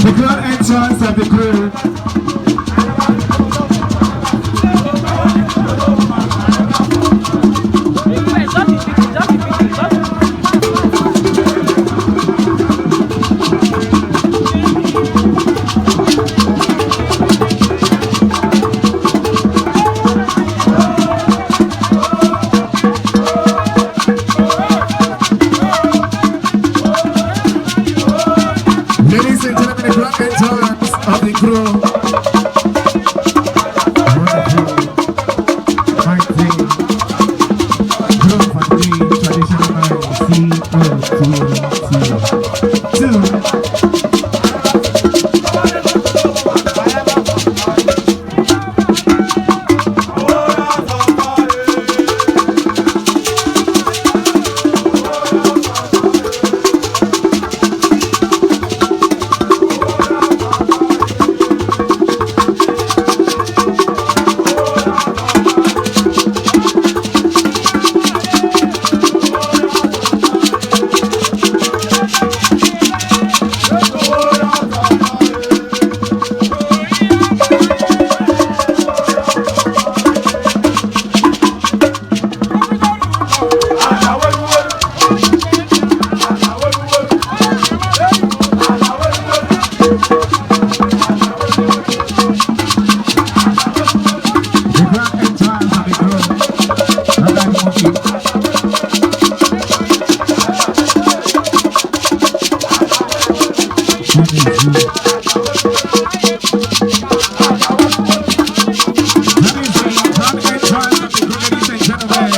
The grand entrance of the crew. Ladies and gentlemen, the grand entrance of the crew. Wonderful, mighty, Bloemfontein traditional marriage, C O T T. Two. The grand entrance of the crew. Rabbi Monkey. That is you. That is the grand entrance of the crew, ladies and gentlemen.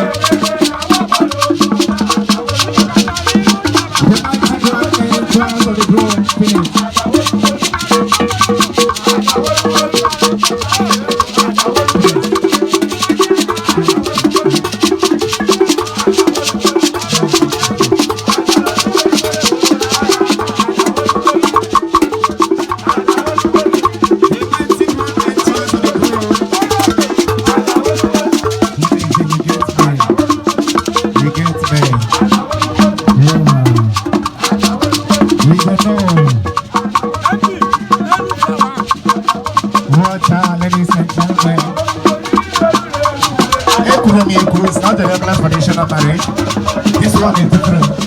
The mighty grand entrance of the crew. Finish. The mighty grand entrance of the crew. You get me. Yeah. We go know. Water, ladies and gentlemen. Ekwuru m ekwu, it's not a regular traditional marriage. This one is different.